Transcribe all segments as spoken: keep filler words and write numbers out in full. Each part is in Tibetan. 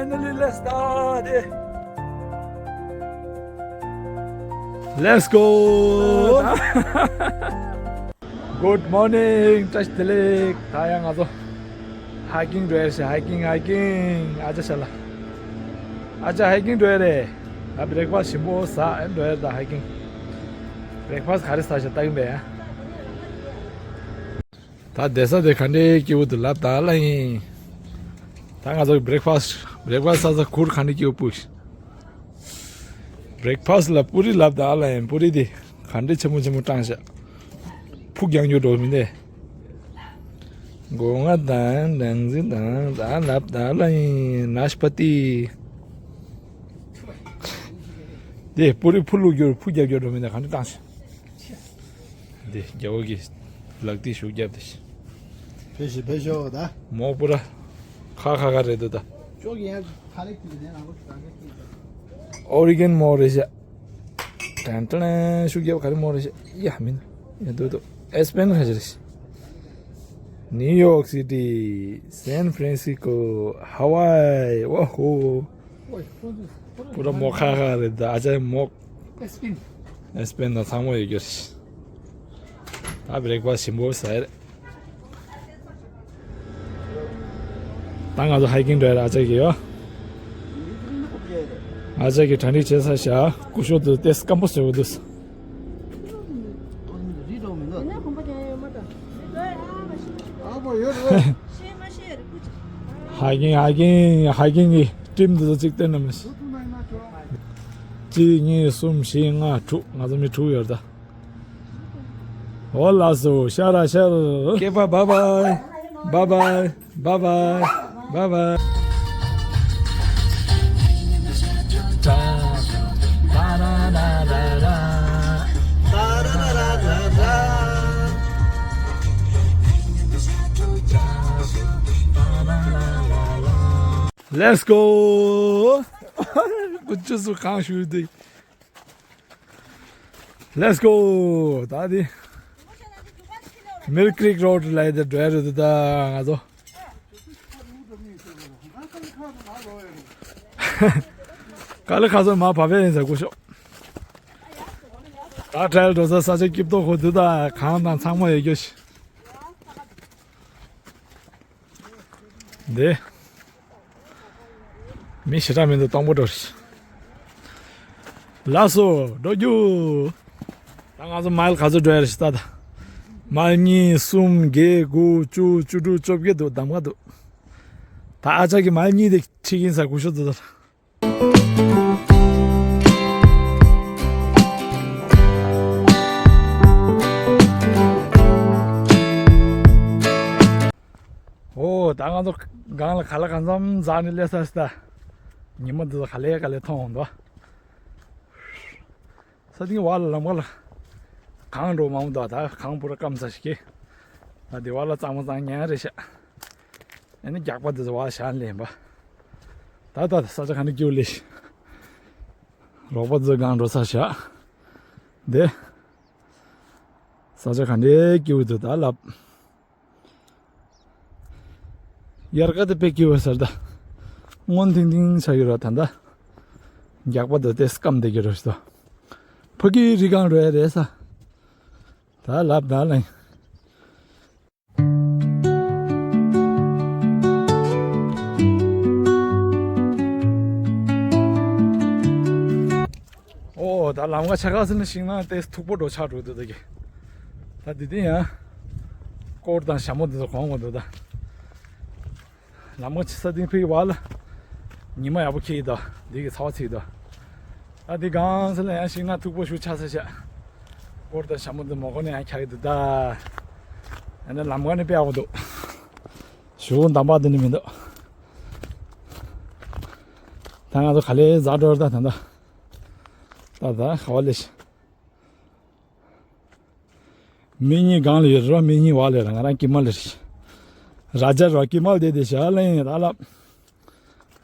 Finally, let's start. Let's go. Good morning. བཀྲ་ཤིས་བདེ་ལེགས། ད་ཡང་ང་ཚོ་hiking འགྲོ་ཡ་ཞིག hiking hiking ཨ་ཅག་ཤ་ལ། ཨ་ཅག་hiking འགྲོ་ཡ་རེད། ད་breakfast ཞིམ་པོ་ཟ་ཨེ་འགྲོ་ཡ་རེད་ད་hiking། Breakfast ག་རེ་ཟ་ཞིག་ལྟ་གིན་པས། ད་བསྡད་ས་དེ་ག་འདྲའི་སྐྱིད་པོ་འདུག་ལབ་ད་ལ་ཡིན། ད་ང་ཚོ་breakfast breakfast ཟ་ས་གུར་ག་འདྲའི་སྐྱིད་པོ་སྤུག breakfast ལ་པུ་རི་ལབ་ད་ལ་ཡིན། པུ་རི་དེ་ག་འདྲའི་ཆེན་མོ་ཆེན་མོ་བཀྲམ་ཤག་ཕུག་རྒྱང་རྒྱུག་འགྲོ་མི་འདི། སྒོ་ང་དང་སྦྲང་རྩི་དང་ད་ལབ་ད་ལ་ཡིན་ནཱ་ཤ་པ་ཏི། དེ་པུ་རི་ཕུ་བླུགས་རྒྱུར་ཕུ་རྒྱབ་རྒྱུར་འགྲོ་མི་འདི་ག་འདྲ་བཏང་ཤག་འདི་རྒྱལ་པོ་གི་ལག་ཏི་ཤུགས་རྒྱབ་དེ་ཤི། ཕེ་ཤི་ཕེ་ཤོ་ད། མོག་པུ་ར་ཁ་ཁ་ཁ་རེད་འདུག་ད། ཅོག་ཡང་ཁ་ལེགས་ཀྱི་ནས་ང་ལོ་གྲངས་ཀ་ཀྱི། ཨོ་རི་གན་མོག་རེད་ཤག་ཏན་ཏན་ཤུགས་རྒྱབ་ག་རེ་མོག་རེད་ཤག་ཡ་མིན། ཡ་འདུག་འདུག་ཨེ་སི་པེན་ཁ་ཤ་རེད་ཤག་ནིའུ་ཡོག་སི་ཊི། སན་ཧྥ་རན་སི་ཀོ། ཧ་ཝའི། ཝ་ཧོ། པུ་ར་མོག་ཁ་ཁ་རེད་ད། ཨ་ཅག་མོག་ཨེ་སི་པེན་ན་ཚང་མ་ཡོད་རྒྱུ་རེད། ད་breakfast ཞིམ་པོ་ཟ་ཡ་རེད། ད་ང་ཚོ་hiking འགྲོ་ཡ་རེད། ཨ་ཅག་གི་ཡོ། ཨ་ཅག་གི་གྲ་སྒྲིག་བྱས་ཚར་ཤག་སྐུ་ཞབས་དུ་ཏེ་སྐམ་པོ་བཟོས་འདུག hiking hiking hiking གི་team འདི་ཚོ་གཅིག་བསྟན་ན་མི་ཤེས། གཅིག་གཉིས་གསུམ་བཞི་ལྔ་དྲུག་ང་ཚོ་མི་དྲུག་ཡོད་ད། ཨོ་ལགས་སོ། ཤར་ར་ཤར། སྐྱེས་པ། bye bye bye bye bye bye bye bye Let's go. ཀུ་ཅུ་སུ་གང་ཞུ་དེ། Let's go. ད་དེ་Mill Creek Road ལ་དེ་འགྲོ་ཡ་རེད་ད་ང་ཚོ། ག་ལེ་ཁ་སང་མ་བབས་ཡིན་ཟེར་གོ་ཤོག་ད་trail འགྲོ་ས་ས་ཆ་སྐྱིད་པོ་ཁོ་འདི་ད་གངས་དང་ཚང་མ་ཡོད་རྒྱུ་ཞིག་འདི། མི་ཞེ་དྲག་མི་འདུག་སྟོང་པ་འགྲོ་རེད། ལགས་སོ། འགྲོ་རྒྱུ། ད་ང་ཚོ་མའིལ་ག་ཚོད་འགྲོ་ཡ་རེད་ཤི་ལྟ་ད། མའིལ་གཉིས་གསུམ་བརྒྱད་དགུ་བཅུ་བཅུ་དྲུག་བཅོ་བརྒྱད་འདུག་གདམ་ག་འདུག་ད་ཨ་ཅག་གི་མའིལ་གཉིས་དེ་ཁྲིད་ཀྱིན་ས་གུ་ཤོ་འདུག་ད། ཨོ་ད་ང་ཚོ་སྒང་ལ་ག་ལ་གང་འཚམ་འཛེགས་ནས་སླེབས་ས་ཤི་ད། ཉི་མ་འདི་ཚོ་ག་ལེ་ག་ལེ་མཐོང་འོང་འདུག་ས་སྟེང་བར་ལ་ལམ་ཁ་ལ་གངས་འགྲོ་མང་པོ་འདུག་ད་གངས་པུ་ར་སྐམ་ས་ཞིག་གི། ད་འདི་བར་ལ་གཙང་མ་གཙང་ཉན་རེད་ཤག་ཨ་ནི་རྒྱགས་པ་འདི་ཚོ་བར་ལ་བཞག་ལེན་པ། ད་ད་ས་ཆ་ག་འདྲ་སྐྱིད་པོ་ལེ་ཤག་རོགས་པ་ཚོ་གངས་འགྲོ་ས་ཤག་འདི། ས་ཆ་ག་འདྲའི་སྐྱིད་པོ་འདུག་ད་ལབ། དབྱར་ཁ་དེ་དཔེ་སྐྱིད་པོ་ཟེར་ད། སྔོན་ཐིང་ཐིང་ཆགས་ཡོད་ར་ད་ད། རྒྱགས་པ་དེ་དེ་སྐམ་བསྡད་ཀྱི་རེད་ཤི་ད། ཕ་གིའི་རི་སྒང་རེད་རེད་ས། ད་ལབ་ད་ལེན། ཨོ་ད་ལམ་ཁ་ཆ་ག་ཟིན་ན་ཤིང་ནགས་དེ་མཐུག་པོ་འགྲོ་ཆགས་འགྲོ་འདུག་ད་གི། ད་འདི་དེ་ཡང་། སྐོར་དང་ཞྭ་མོ་འདི་ཚོ་གོན་དགོས་འདུག་ད། ལམ་ཁ་ཆེ་ས་སྟེང་ཕིག་བ་ལ། ཉི་མ་ཡག་པོ་ཁེལ་ཡི་ད། འདི་གི་ཚ་བ་ཚིག་ད། ད་འདི་གང་ས་ལ་ཡང་ཤིང་ནགས་མཐུག་པོ་ཞུ་ཆགས་ས་ཤག་སྐོར་དང་ཞྭ་མོ་འདི་མོ་གོ་ནས་ཡང་འཁྱག་གི་འདུག་ད། ཡང་ན་ལམ་ཁ་ནི་དཔེ་ཡག་པོ་འདུག་ཞུ་འདམ་པ་འདི་ནི་མི་འདུག་ད་ང་ཚོ་ག་ལེ་འཛེགས་འགྲོ་ར་ད་ད་ད། ད་ད་ག་བ་ལེ་ཤི། མི་གཉིས་སྒང་ལ་ཡོད་རེད་བ། མི་གཉིས་བར་ལ་ཡོད་རེད། ང་རང་དཀྱིལ་མ་ལ་རེད། ར་ཇ་ར་དཀྱིལ་མ་ལ་བསྡད་དེ་ཞག་ལེན་ཡོད་ད་ལབ།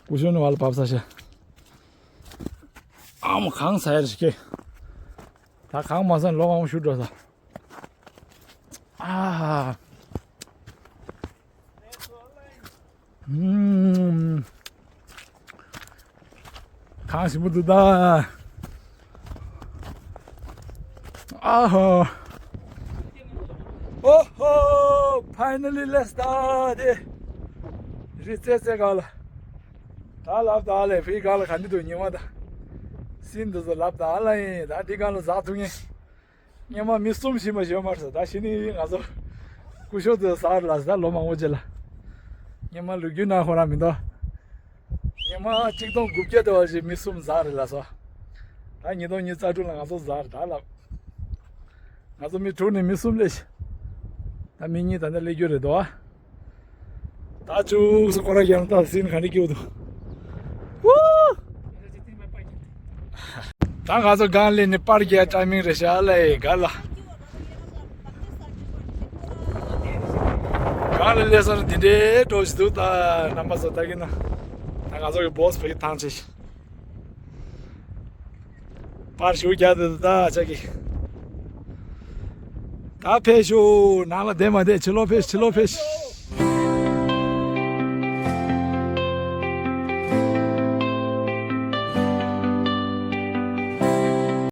སྐུ་ཞབས་ནི་བར་ལ་བབས་ས་ཤག་ཨ་མ་གངས་ཟ་ཡ་རེད་ཤི་ཀེ། ད་གངས་མ་ཟ་ན་ལོ་གང་པོ་ཞུ་འགྲོ་ས། ཨ། ཨུམ། གངས་ཞིམ་པོ་འདུག་ད། ཨ་ཧོ། ཨོ་ཧོ། Finally let's start. རི་རྩེ་རྩེ་ག་ལ། ད་ལབ་ད་ལས་ཕི་ག་ལ་ག་འདི་འདུག་ཉི་མ་ད། སིན་འདུག་ཟེར་ལབ་ད་ལ་ཡིན་ད་འདི་ག་ལ་ཟག་ཐུག་ངེ། སྔོན་མ་མི་གསུམ་བཞི་མ་ཞོན་མར་སོང་ད་ཕྱི་ནི་ང་ཚོ་སྐུ་ཞབས་དེ་ཟར་ལ་ཟ་ལོ་མང་པོ་རྗེས་ལ། སྔོན་མ་ལོ་རྒྱུས་ནང་ཁོ་རང་མི་འདུག་སྔོན་མ་གཅིག་སྟོང་དགུ་བརྒྱ་དེ་བ་ཞིག་མི་གསུམ་ཟར་རེད་ལ་སོ། ད་ཉིས་སྟོང་ཉི་ཤུ་རྩ་དྲུག་ལ་ང་ཚོ་ཟར་ད་ལབ། ང་ཚོ་མི་དྲུག་ནས་མི་གསུམ་ལས་ཤི། ད་མི་གཉིས་ད་ལྟ་སླེབས་རྒྱུ་རེད་དོ། ད་ཅུག་སུ་ཁོ་ར་རྒྱང་ད་སིན་ག་ནས་སྐྱེའུ་འདུག་ཝུ། ད་ང་ཚོ་སྒང་ལས་ནས་པར་རྒྱག་ཊའི་མིང་རེད་ཤག་ལ་ཡི་ག་ལ། སྒང་ལ་སླེབས་སོང་འདི་འདྲའི་འགྲོ་བཞིན་འདུག་ད་རྣམ་པ་ཚོ་ལྟ་གི་ན། ད་ང་ཚོ་གི་བོ་སི་བོད་ཀྱི་ཐང་ཆད་ཤག་པར་ཞུ་རྒྱག་དེ་ད་ཅག་གི་ད་ཕེབས་ཤོག་ནང་ལ་བསྡད་མ་བསྡད་ཕྱི་ལོགས་ཕེབས་ཕྱི་ལོགས་ཕེབས།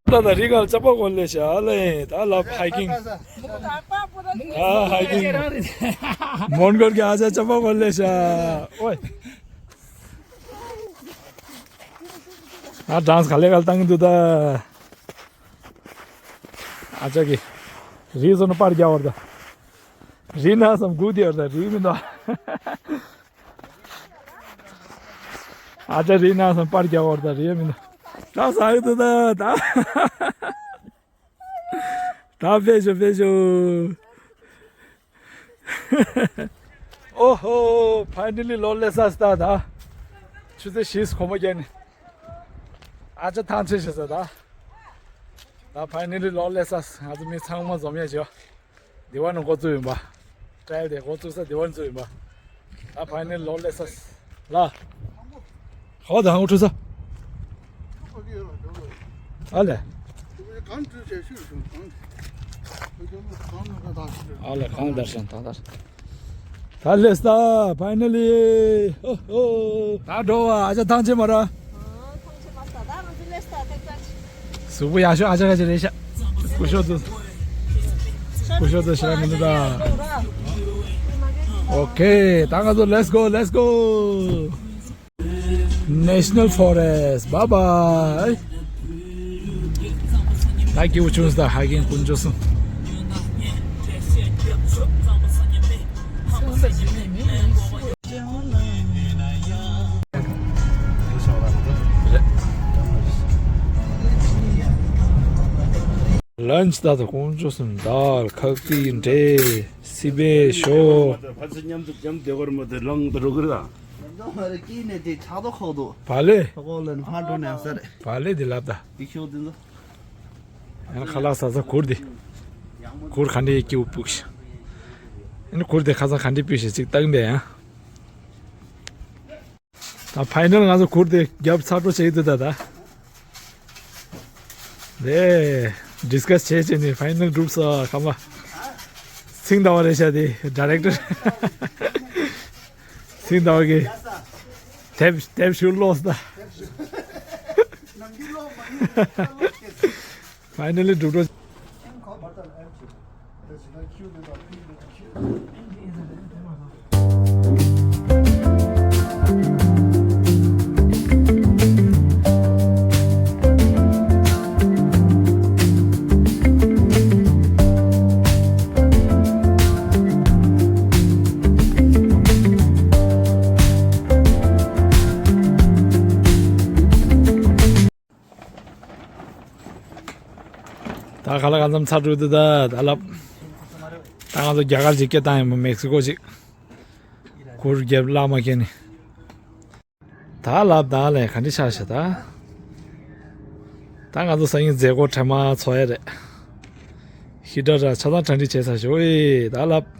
ད་ད་རི་གར་ཅ་པ་གོན་ལེ་ཤ་ལེ་ད་ལ་ཧའི་ཀིང་། ད་ཧའི་ཀིང་། མོན་གྷོ་གི་ཨ་ཅག་ཅ་པ་གོན་ལེ་ཤ། ཨོའི། ཨ་ཌན་སི་ག་ལེ་ག་ལེ་བཏང་གི་འདུག་ད། ཨ་ཅག་གི་རི་སོ་ན་པར་རྒྱག་བར་ད། རི་ན་སམ་སྒུག་དེ་བར་ད་རི་མི་འདུག་ཨ་ཅག་རི་ན་སམ་པར་རྒྱག་བར་ད་རི་མི་འདུག་ད་ཟ་གི་འདུག་ད་ད། ད་ཕེབས་ཤོག་ཕེབས་ཤོག་ཨོ་ཧོ། ཕའི་ནལ་ལི་ལོ་སླེབས་ས་སྟ་ད། ཆུ་ཚོད་བཞི་གོ་མ་རྒྱག་ནི། ཨ་ཅག་ཐང་ཆད་ཤི་ས་ད། ད་ཕའི་ནལ་ལི་ལོ་སླེབས་ས་ང་ཚོ་མི་ཚང་མ་འཛོམས་ཡ་བྱོས། དེ་བ་ནི་འགོ་བཙུགས་ཡིན་པ། ཊྲེལ་དེ་འགོ་བཙུགས་ས་དེ་བ་ནི་བཙུགས་ཡིན་པ། ད་ཕའི་ནལ་ལོ་སླེབས་ས་ལ། ཧོ་ད་ཧང་ཁྲུ་ས། ཨ་ལེ། ཨ་ལེ་གང་དར་ཤན་ད་དར། ད་སླེབས་ས་ཕའི་ནལ་ལི། ཧོ་ཧོ། ད་འགྲོ་བ་ཨ་ཅག་ཐང་ཆད་མ་ར། གཟུགས་པོ་ཡག་ཤོས་ཨ་ཅག་ག་ཅི་རེད་ཤག་སྐུ་ཞབས་དུ། སྐུ་ཞབས་དུ་ཞེ་དྲག་མི་འདུག་ད། ཨོ་ཁེ། ད་ང་ཚོ་let's go let's go. National Forest. Bye bye. ད་སྐྱིད་པོ་བྱུང་སོང་། ད་ཧའི་ཀིང་ཀུན་སྤྱོད་སོང་། ལན་ཅི་ད་ད་ཀུན་སྤྱོད་སོང་། དཱལ་ཁག་པི་འབྲས་སི་པན་ཞོ། ཕ་ཚོ་མཉམ་དུ་འཇམ་བདེ་བར་མ་དེ་ལང་དུ་རུ་གི་ར། ཉམས་མ་རེད་སྐྱིད་ནས་དེ་ཆག་ཏོ་ཁོག་ཏོ། བ་ལེ། ཁོག་ལ་ནི་ཕ་འགྲོ་ནས་ས་རེད། བ་ལེ་དེ་ལབ་ད། དེ་ཤོག་དེ་ཚོ། ཡང་ཁ་ལག་ཟ་ས་གུར་དེ། གུར་ག་འདྲའི་སྐྱིད་པོ་སྤུག་ཤི། ཨ་ནི་གུར་དེ་ཁ་སང་ག་འདྲའི་སྤུས་ཤི་ཅིག་ལྟ་གིན་པས་ཡང་། ད་ཕའི་ནལ་ང་ཚོ་གུར་དེ་རྒྱབ་ཚར་འགྲོ་བྱེད་ཀྱི་འདུག་ད་ད། དེ་ཌིས་ཀ་སི་བྱས་བྱས་ནས་ཕའི་ནལ་གྲུབ་ས་ཁ་མ། སིང་ཟླ་བ་རེད་ཤག་དེ་ཌི་རེག་ཊར། སིང་ཟླ་བ་གི་དེབ་དེབ་ཞུ་ལོས་ད། ཕའི་ནལ་ལི་གྲུབ་འགྲོ། ད་ག་ལ་གང་འཚམ་ཚར་འགྲོ་འདུག་ད་ད་ལབ། ད་ང་ཚོ་རྒྱ་གར་ཅིག་སྐད་བཏང་ཡིན་མོ་མེག་སི་ཀོ་ཅིག་གུར་རྒྱབ་བརླག་མ་ཁྱེར་ནི། ད་ལབ་ད་ལས་ག་འདྲི་ཆགས་ཤག་ད། ད་ང་ཚོ་སང་ཉིན་མཛད་སྒོ་གྲ་མ་ཚོགས་ཡ་རེད། ཧི་ཏྲ་ར་ཆ་ཚང་གྲ་སྒྲིག་བྱས་ཚར་ཤག་ཨེ་ད་ལབ།